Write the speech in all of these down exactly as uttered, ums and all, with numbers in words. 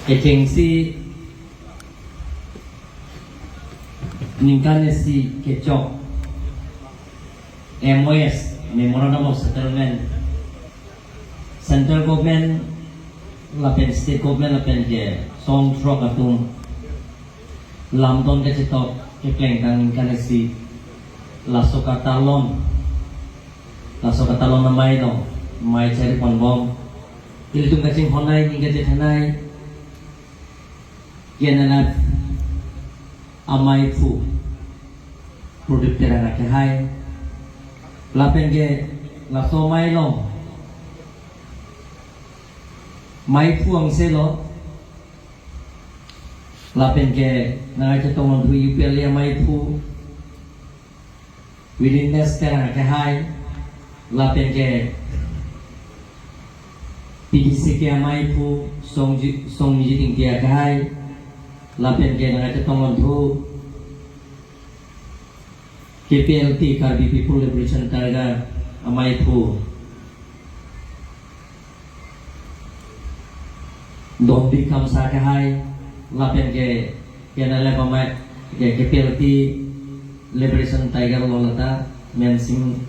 Kechengsi ningkan isi kechok M O S, Memorandum of Settlement, Central Government lapen State Government lapen ke song throk atum lamdon kachetok kepleng tang ningkan isi, laso katalon, laso katalon amei along mei chari ponbom. Ilitum kachinghon nei, ning kachethan nei, K N L F ameiphu Prodip Terang akehai, lapen ke laso amei along meiphu angse lo, lapen ke nangkachetong longthu U P L A ameiphu Willingness Terang akehai, lapen ke P D C K ameiphu Songji, Songmiji Ingti akehai, lapen ke nangkachetong longthu K P L T, Karbi People Liberation Tiger ameiphu Donbik Khamsa akehai, lapen ke K N L F amei, ke K P L T Liberation Tiger lo lata Mensing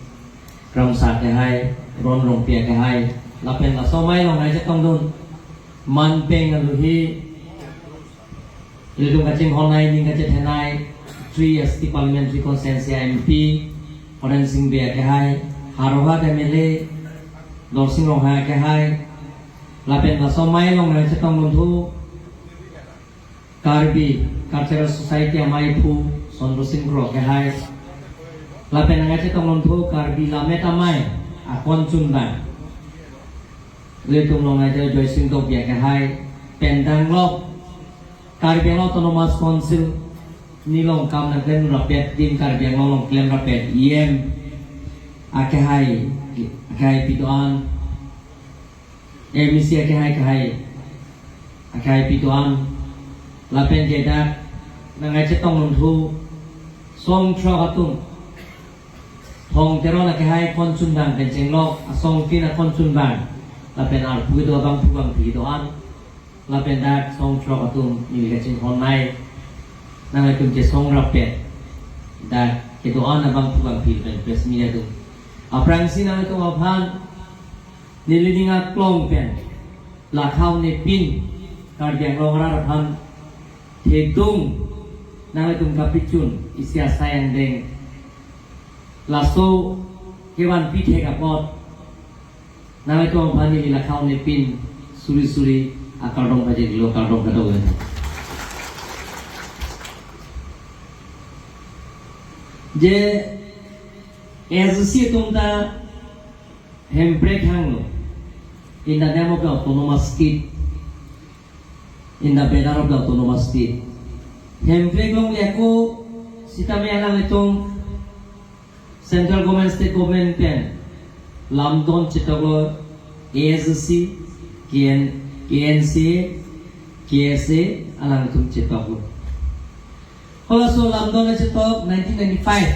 Kramsa akehai, Ron Rongpi akehai, lapen laso amei along nangkachetongdun manpeng aluhi, ilitum kachinghon nei, ning kachethan nei, Three S T Parliamentary Constituency M P Horen Sing Bey akehai, Howraghat M L A Dorsing Ronghang akehai, lapen laso amei along nangkachetong longthu Karbi Cultural Society ameiphu Sondro Sing Kro akehai, lapen nangkachetong longthu Karbi Lammet Amei akon chunbang, ilitum longnei Joysing Tokbi akehai, pen danglok Karbi Anglong Autonomous Council ni along kam nangklem rapet adim, Karbi Anglong along klem rapet E M akehai, akehai pi do-an, M E C akehai, akehai, akehai pi do-an, lapen ke dak nangkachetong longthu song throk atum, Thong Teron akehai akon chunbang pen chenglok asong tin akon chunbang, lapen arpu kedo abangphu bangphi do-an, lapen dak song throk atum neli kachinghon nei, nanglitum chesong rapet dak kedo-an abangphu bangphi pen press meet atum. Aphrangsi nanglitum aphan neli ning aklong pen lakhau nepin Karbi Anglong arat aphan thedung nanglitum kapachun isi asai angdeng, laso kevanpi thek apot nanglitum aphan neli lakhau nepin suri suri akardom pajirlo, kardom kadokave. Je A S D C atum ta Hemprek hanglo, in the name of the autonomous state, in the banner of the autonomous state. Hemprek longle ako sitame alanglitum Central Government, State Government pen lamdon chetoklo, A S D C, K N, K N C A, K S A alangtum chetoklo. Halaso lamdon chetok nineteen ninety-five,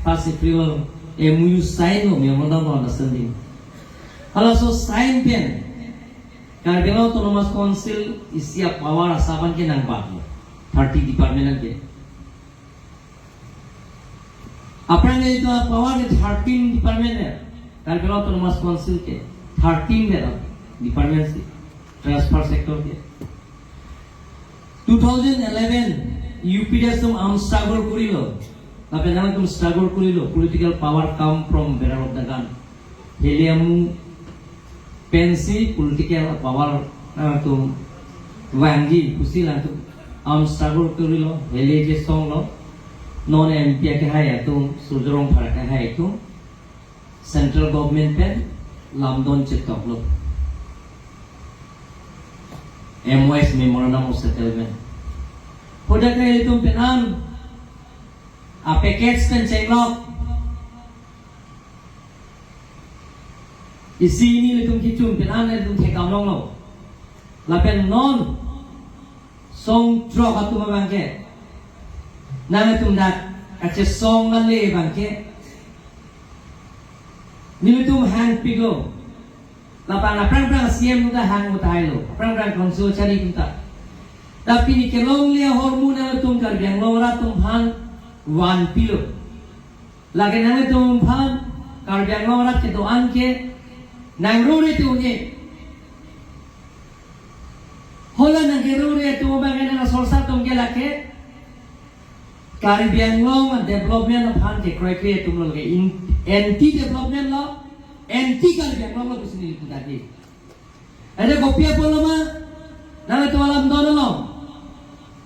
first April, M O U sign lo, Memorandum of Understanding. Halaso sign pen Karbi Anglong Autonomous Council isi apower asap an ke nangbatlo, thirty department an ke. Aphrang ke itu apower ke thirteen department ya, Karbi Anglong Autonomous Council ke thirteen ya department si, transport sector ke. Two thousand eleven U P D S atum arm struggle korilo, lapen nangtum struggle korilo, political power come from barrel of the gun. Hilai amu pensi political power nangtum vangji pusi nangtum arm struggle korilo, hilai chesonglo, non M P akehai atum, Surjya Rongphar akehai atum Central Government pen lamdon chetoklo, M O S, Memorandum of Settlement. Hadak ke ilitum pen an a package pen chenglok, isi hini ilitum kechun pen an ilitum thekdam longlo. Lapen non song throk atum abang ke, nangtum dak kachesong ale abang ke, nelitum hangpiklo. Lapen aphrang aphrang C M atum ta hang utai lo. Aphrang aphrang council chari atum ta. Tapi pini kelongle ahormu nangtum Karbi Anglong arat atum aphan vanpilo. Lake nangtum aphan Karbi Anglong arat kedo-an ke nangrore tu ne. Hala nangrore tu abang nang sorsa atum ke lake Karbi Anglong development aphan ke kroikre atum lo, lake in, anti development lo, anti Karbi Anglong lo pusi neli putar ke. Ade kopi apot lo ma, nangtum alam don lo.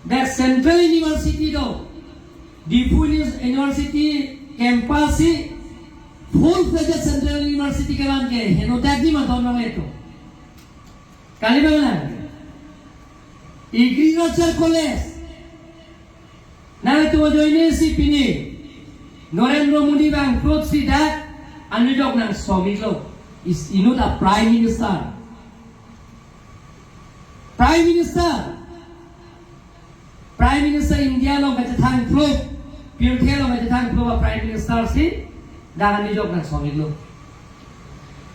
Dak Central University do, Diphu Uni-, University campus si full-fledged Central University kelang ke, henodak di ma don lo itu. Kali bang lang. Agriculture College. Nangtum ajoine si pini Narendra Modi bang approach si dak anujok nang somik lo. Is inut a Prime Minister. Prime Minister. Prime Minister India along kachethang plo, pirthe along kachethang plo a Prime Minister si dak anujok nang somik lo.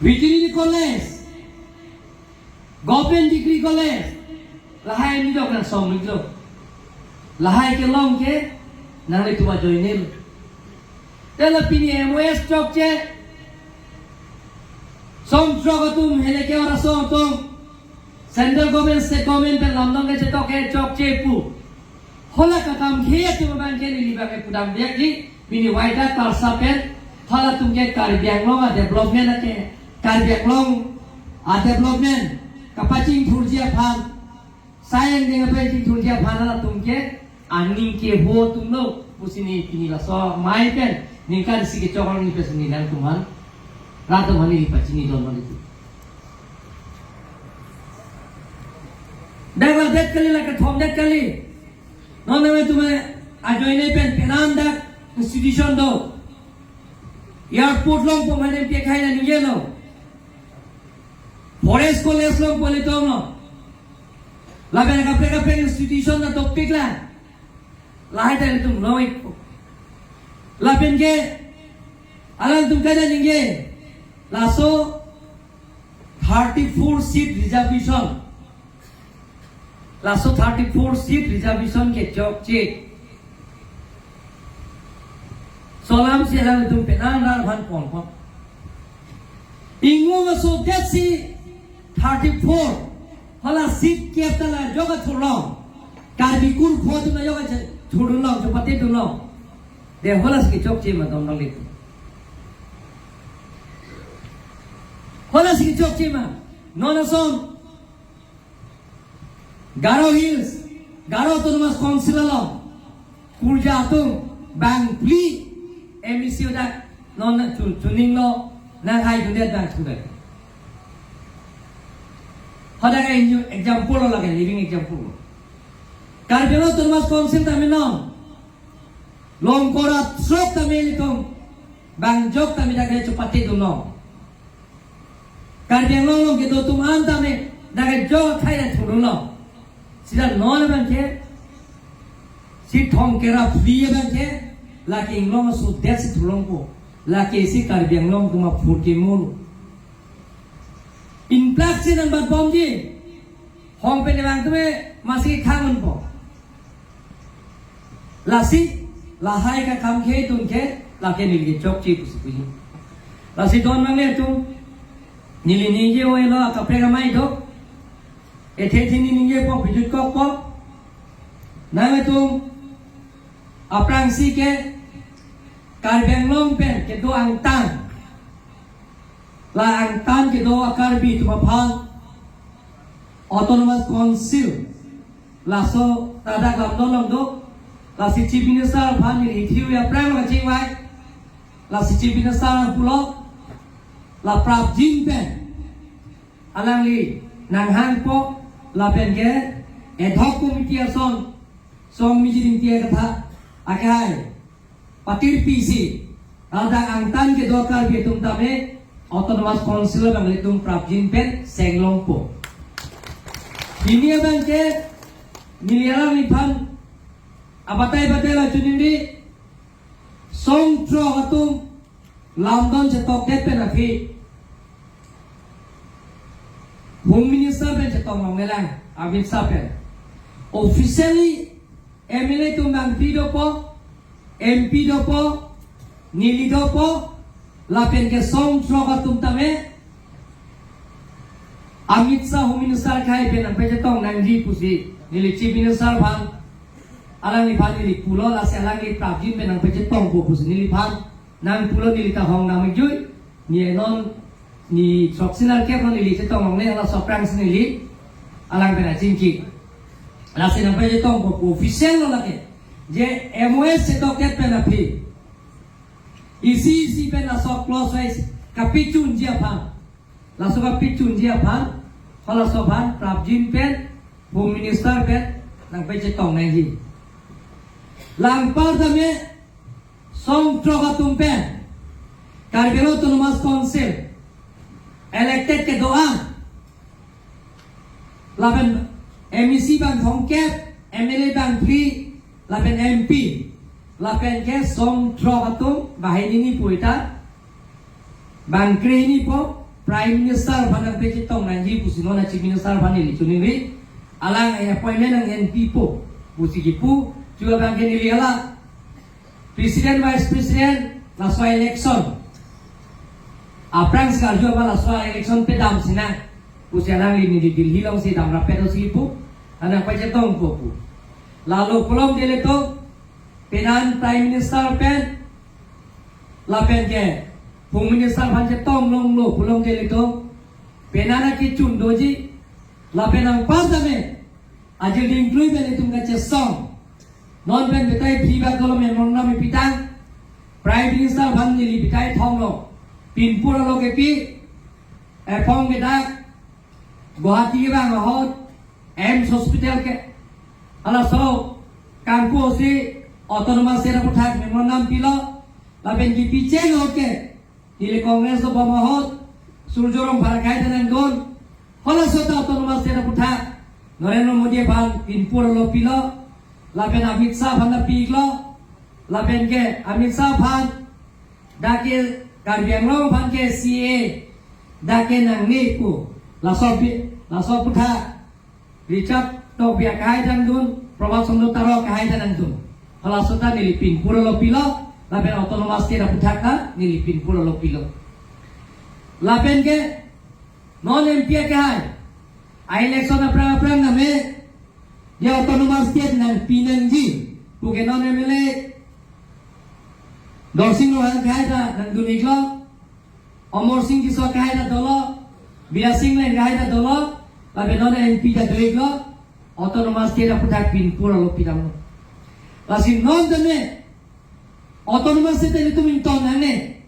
Veterinary College, Government Degree College, lahai anujok nang somik lo. Lahai kelong ke nanglitum ajoine lo. Te la pini M O S chokche, songthrok atum hele ke ora song atum, Central Government, State Government pen lamdong ke chetok ke chokche pu. Hala kakamkhe atum abang ke neli bang ke pudam biak di, pini waida karsa pen, halatum ke Karbi Anglong a development ake, Karbi Anglong a development kapachingthurji aphan, sayang deng apachingthurji aphan halatum ke aning keho atum lo pusi neli pini laso amei pen ningkan isi kechok arni pusi neli nangtum aphan, rat atum aphan neli pachini don mali tu. Dak la det kali, la kethom det kali. Non nangtum ajoine pen penang dak institution do. Airport longpo mane pia khai na ningje lo. Forest College longpo ilitum lo. Lapen kaprek kaprek institution na topik la. Lahai ta ilitum lo-ikpo. Lapen ke alangtum kada ningje. Laso thirty-four seat reservation. Laso thirty-four seat reservation ke chokche. Laso alam si alangtum penang rar aphan ponpo. Inglong aso det si thirty-four. Hala seat kep ta la jok athurlong. Karbi kur pho atum la jok athurdunlong, chepate dunlong. De hala si chokche ma don nangli. Hala si chokche ma. Non ason Garo Hills, Garo Autonomous Council along kurja atum bang phli M A C dak non chu-, chuning lo, nanghai dundet bang chudet. Hadak a new example lo, lake living example lo. Karbi Anglong Autonomous Council tame non Longkor athrok tame ilitum bang jok tame dak ke chepate dunlong. Karbi Anglong along kedo atum an tame dak ke jok akhai athurdunlong. Sita non abang ke, si thong kera phli abang ke, lake inglong aso det si thurlongpo. Lake si Karbi Anglong atum aphurkimo lo. Inplak si nangbatbomji. Hong pen abang tame masi khang unpo. Lasi, lahai kakamkhe atum ke, lake neli chokche pusi puji. Lasi don mang le atum, neli ningje oi lo, kaprek amei do. Ethe thi neli ningjepo, pijut kokpo. Nangtum aphrangsi ke, Karbi Anglong pen kedo angtan. La angtan kedo a Karbi atum aphan Autonomous Council laso ta dak lamdon longdo, lasi Chief Minister aphan neli thiu aphrang lo kachingvai, lasi Chief Minister pulo, la prapjin pen alangli nanghangpo, lapen ke ad hoc committee ason, song mijir ingti aketha, akhai patir pisi, ladak angtan kedo Karbi atum tame Autonomous Council abang ilitum prapjin pen senglongpo. Pini abang ke neli alangliphan abatai batai la chuningri, songthrok atum lamdon chetokdet pen aphi Home Minister pen chetong longlelang, Amit Shah pen. Officially M L A atum bangphli dopo, M P dopo, neli dopo, lapen ke song throk atum tame Amit Shah Home Minister akhei pen nangpachetong nangji pusi neli Chief Minister aphan, alangliphan neli pulo, lasi alangli prapjin pen nangpachetongpo pusi neliphan nangpulo, neli ta hong nangmejui. Ni non ni throksi nerkep non neli chetong longle, halaso aphrangsi neli alang pen achingki. Lasi nangpachetongpo pu official lo lake. Je M O S chetokdet pen aphi isi isi pen laso clause wise kapachunji aphan, laso kapachunji aphan, halaso aphan prapjin pen, Home Minister pen nangpachetong nangji. Langpar tame song throk atum pen Karbi Anglong Autonomous Council elected kedo-an, lapen M A C bang thomkep, M L A bangphli, lapen M P, lapen ke song throk atum, banghini ni pu ita bangkrehini po, Prime Minister aphan nangpachetong nangji pusi non a Chief Minister aphan neli choningri. Alang appointment nang-enpipo pusi kipu. Chuba bang ke neli hala President, Vice President, laso election aphrangsi karju aphan laso election pedam sinang pusi alangli neli Delhi alongsi damrappet dosi pu, nangpachetongpo pu. Lalo pulote ilitum penan Prime Minister pen lapen ke Home Minister aphan chetong longlo pulote ilitum penan akechun doji, lapen anpar tame ajir dingklui pen itum kachesong. Non pen betai phli bak dolo memorandum ipitang. Prime Minister aphan neli betai thomlo. Pinpur alo kepi, ephong kedak, Guwahati kevang ahut, AIIMS hospital ke, halaso kangpu si Autonomous State aphuthak memorandum pilo, lapen kipicheng ahut ke, neli Congress dobom ahut, Surjya Rongphar akhei ta nangdun, halaso ta Autonomous State aphuthak Narendra Modi aphan pinpur alo pilo, lapen Amit Shah aphan ta pi-iklo, lapen ke Amit Shah aphan dak ke Karbi Anglong aphan ke C A A dak ke nangne pu, laso pi-, laso aphuthak Richard Tokbi akhei ta nangdun, Prabhat Chandra Taro akhei ta nangdun. Halaso ta neli pinpur alo pilo, lapen Autonomous State aphuthak ta neli pinpur alo pilo. Lapen ke non M P akhei, a-election aphrang aphrang tame, ya Autonomous State nangpi nangji pu ke non M L A Dorsing Ronghang akhei ta nangdun-iklo, Amarsing Tisso akhei ta dolo, Bidya Sing Engleng akhei ta dolo, lapen non M P ta do-iklo, Autonomous State aphuthak pinpur alo pidamlo. Lasi non tame Autonomous State ilitum ingtong nangne.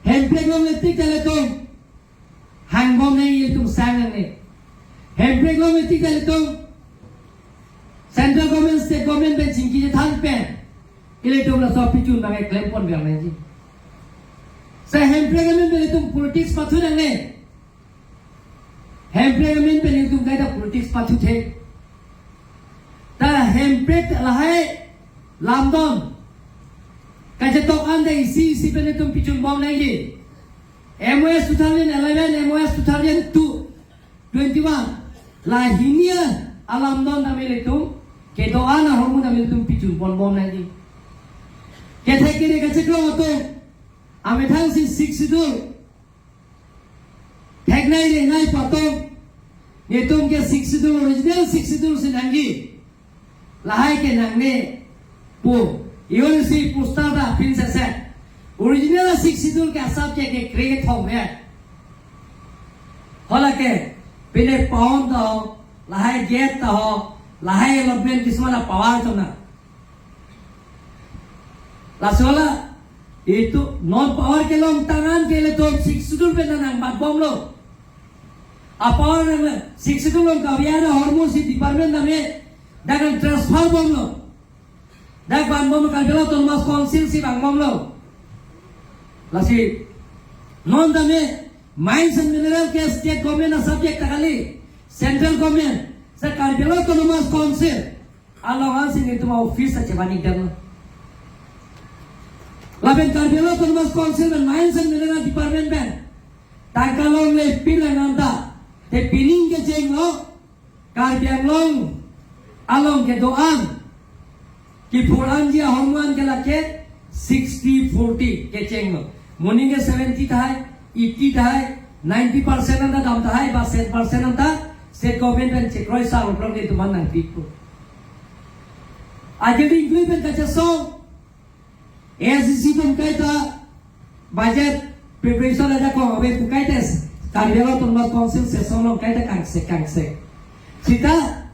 Hemprek longle tik ta ilitum hangbom nang, ilitum sang nangne. Hemprek longle tik ta ilitum Central Government, State Government pen chingki chethan pen ilitum laso apachun abang klempon biang nangji. Sa Hemprek amen pen ilitum politics pathu nangne. Hemprek amen pen ilitum kaita politics pathuthe. Ta Hemprek lahai lamdon kachetok anta isi isi pen ilitum pachunbom nangji. M O S two thousand eleven, M O S two thousand two, twenty-one. Lahini alamdon tame ilitum kedo-an ahormu tame ilitum pachunponbom nangji. Kethek kere kachekrong atum, amethang si Sixth Schedule theknei rengnei pu atum, netum ke Sixth Schedule, original Sixth Schedule si nangji. Lahai ke nangne pu, iyon si poster ta pin sese. Original Sixth Schedule ke asap ke ke kre kethom he. Hala ke pine paon ta ho, lahai gate ta ho, lahai allotment kisman a-power chona. Laso la, itum non power kelong tang an ke ilitum Sixth Schedule pen nangbatbomlo. A-power nang Sixth Schedule along kaviara ahormu si department tame dak nang transfer bomlo. Dak vangbom Karbi Anglong Autonomous Council si vangbomlo. Lasi non tame mines and mineral ke state government a-subject ta kali, central government. Sa Karbi Anglong Autonomous Council along ansi netum office ta chevan-ikdamlo. Lapen Karbi Anglong Autonomous Council pen Mines and Mineral Department pen tangka longle pin lang anta, Te pining kechenglo, Karbi Anglong along kedo-an, kiphur-anji ahormu an ke lake sixty forty kechenglo. Moning ke seventy tahai, eighty tahai, ninety percent anta dam tahai, ba cent percent anta state government pen chekroi sang uprang de tuman nangpikpo. Ajat include pen kachesong, A S D C pen kaita budget preparation ajakong ave pu kaita Karbi Anglong Autonomous Council session along kaita kangse kangse. Sita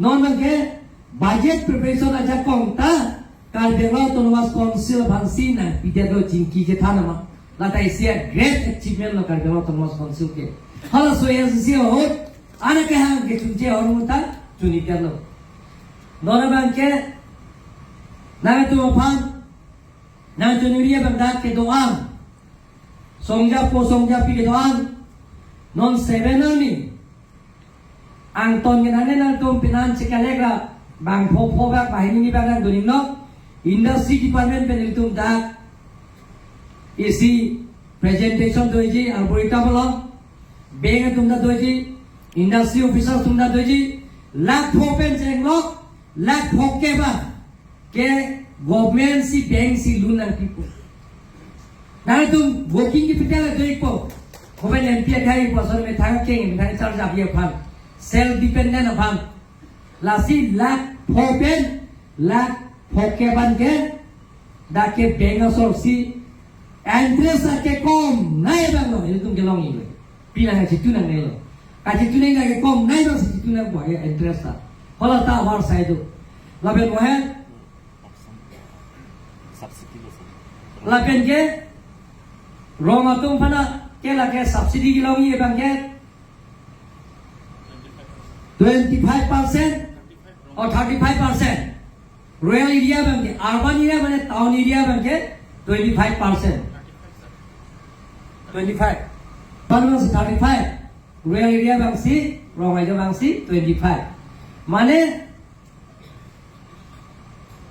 non abangke budget preparation ajakong ta Karbi Anglong Autonomous Council aphansi nangpidetlo chingki kethan ama. Lata isi a great achievement lo Karbi Anglong Autonomous Council ke. Halaso A S D C ahut ana kehang kechunche ahormu ta chunidetlo. Non abangke nangtum aphan nangchoningri abang dak kedo-an, songjapo songjapi kedo-an, non seven arni angton ke nangne nangtum penan chekalek ra bang pho pho bak banghini ni bak nangdun-iknon. Industry department pen ilitum dak isi presentation doji, arboretum along, bank atum ta doji, industry officers atum ta doji, lakh pho pen chenglok, lakh pho ke ba ke government si bank si loan nangpipo. Nangtum working capital do-ikpo. Government M P akhai po asor methang keng, methang charge abi aphan, self dependent aphan. Lasi lakh pho pen lakh pho ke abangke dak ke bank asor si interest akekomnei abang lo, ilitum kelong-iklo. Pini nangchitu nangnelo. Kachitu nang dak kekomnei abang si chitu nangpo ke interest ta. Hala ta war sai do. Lapen mohen Subsidy lo, sir. Lapen ke rong atum aphan ke lake subsidy kelong-ik abangke twenty-five percent or thirty-five percent. Rural area abangke, urban area mane town area abangke twenty-five percent. Twenty-five. Urban abangsi thirty-five. Rural area abangsi, rong ajo abangsi twenty-five. Mane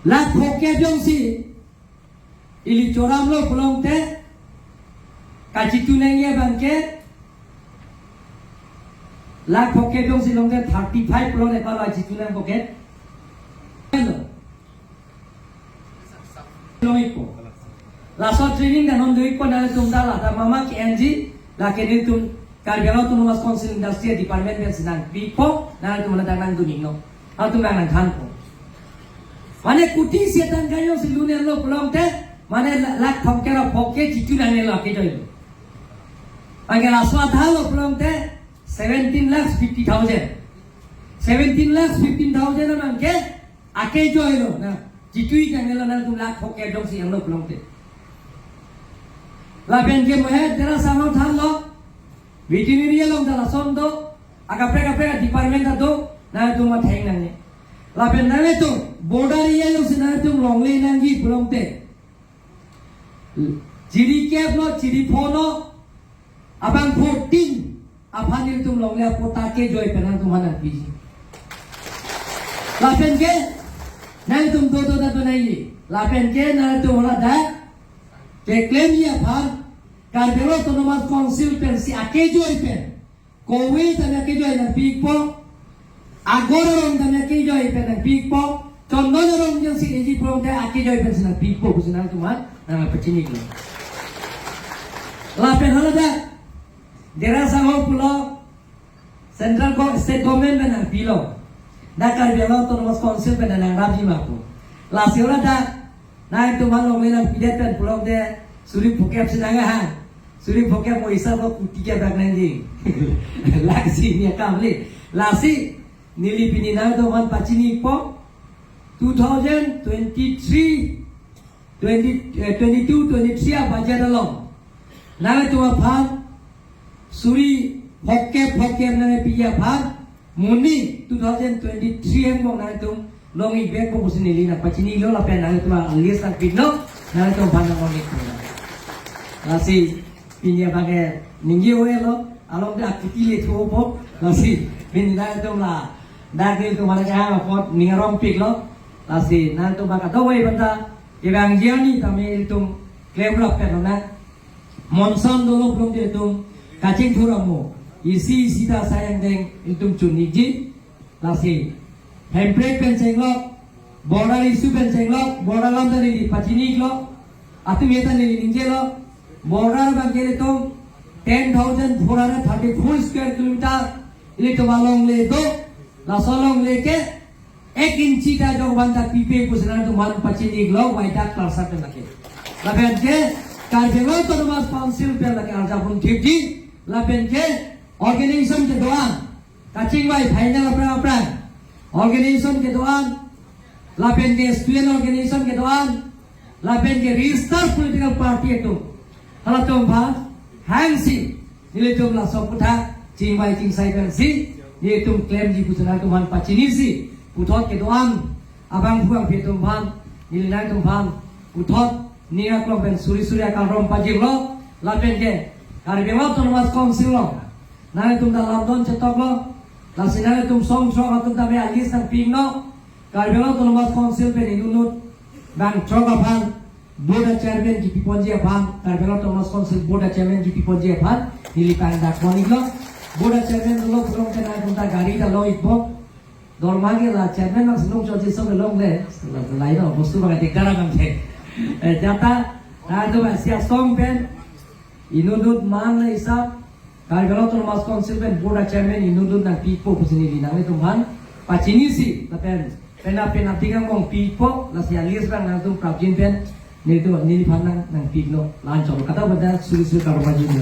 lakh pho ke jongsi ili choramlo pulote kachitu nangji abangke lakh pho ke jongsi lote thirty-five pulote pala chitu nangpo ke. Long-ikpo. Laso training ta non do-ikpo, nangtum ta lata mama ke-enji, lake nelitum Karbi Anglong Autonomous Council Industry Department pensi nangpipo, nangtum lata nangdun-iknon. Atum nang nangthanpo. Mane kuti si tangka jongsi loan enlo pulote, mane la-, lakh thomkep ra pho ke chitu nangnelo akejoilo. Anke laso adha lo pulote seventeen lakhs fifty thousand. Seventeen lakhs fifteen thousand abangke akejoilo na, chitu-ik nangnelo nangtum lakh pho ke jongsi enlo pulote. Lapen ke mohet dera sanghong thanlo, veterinary along ta lason do, akaprek kaprek department ta do, nangtum atheng nangne. Lapen nangtum border area alongsi nangtum longle nangji pulote, chiri kep lo, chiri pho lo, abang fourteen aphan nelitum longle apatta kejoi pen nangtum aphan nangpiji. Lapen ke nangtum do do ta do nangji. Lapen ke nangtum ladak keklemji aphan Karbi Anglong Autonomous Council pensi akejoi pen, kove ta nangkejoi nangpi-ikpo, Agor arong ta nangkejoi pen nangpi-ikpo, Chondon arong jongsi eji pulote akejoi pensi nangpi-ikpo pusi nangtum aphan nangpachinilo. Lapen haladak dera sanghong pulo, central go-, state government pen nangpilo. Dak Karbi Anglong Autonomous Council pen nangrapji ma pu. Lasi haladak nangtum aphan longle nangpidet pen pulote suri phokep si nanghang. Suri phokep mo isa ko kuti kep dak nangji. Lasi ni akam le. Lasi neli pini nangtum aphan pachini-ikpo, two thousand twenty-three, twenty, eh, twenty-two twenty-three a budget along nangtum aphan suri phokep phokep nangpiji aphan, moning two thousand twenty-three angbong nangtum long-ik vekpo pusi neli nangpachinilo lapen nangtum a-list nangpilo, nangtum aphan nang-ong-ik. Lasi pini abangke ningje ave lo, along dak kuti le thupo, lasi pini nangtum ladak nelitum aphan kehang apot ning arongpiklo, lasi nangtum abang kadokave aphanta kevangji arni tame ilitum klem rap pen nang. Monsoon dolo pulote itum kachingthur amo. Isi isi ta asai angdeng ilitum chun-ikji. Lasi Hemprek pen chenglok, border issue pen chenglok, border alam ta neli pachini-iklo. Atum eta neli ningjelo. Border abang ke ilitum ten thousand four hundred thirty-four square kilometer ilitum alongle do. Laso alongle ke ek inchi ta jok van ta pipe pusi nangtum aphan pachini-iklo, waida klarsat pen lake. Lapen ke Karbi Anglong Autonomous Council pen lake arjapon thipji, lapen ke organization kedo-an, kachingvai final aphrang aphrang organization kedo-an, lapen ke student organization kedo-an, lapen ke registered political party atum, halatum aphan hangsi nelitum laso aputhak chingvai chingsai pensi nelitum klemji pusi nangtum aphan pachinisi, puthot kedo-an abangphu abangphi atum aphan neli nangtum aphan puthot ning aklong pen suri suri akardom pajirlo. Lapen ke Karbi Anglong Autonomous Council along nangtum ta lamdon chetoklo. Lasi nangtum song throk atum ta me a-list nangpi-iknon. Karbi Anglong Autonomous Council pen inutnut bang throk aphan board chairman kipiponji aphan, Karbi Anglong Autonomous Council board chairman kipiponji aphan neli pangdak pon-iklo. Board chairman dolo pulangte nangtum ta gari ta long-ikpo. Dorma ke la chairman nang sinung choji song longle. La, la ino bostu bang dikdar abang the. Eh, jata, nangtum isi asong pen inutnut man la isap Karbi Anglong Autonomous Council pen board chairman inutnut nangpipo pusi neli nangtum aphan pachinisi, lapen penap penap ding angbong pipo, lasi a-list abang nangtum prapjin pen nelitum, neliphan nang, nangpinon. La-an choklo, kata benda suri suri kardom pajirlo.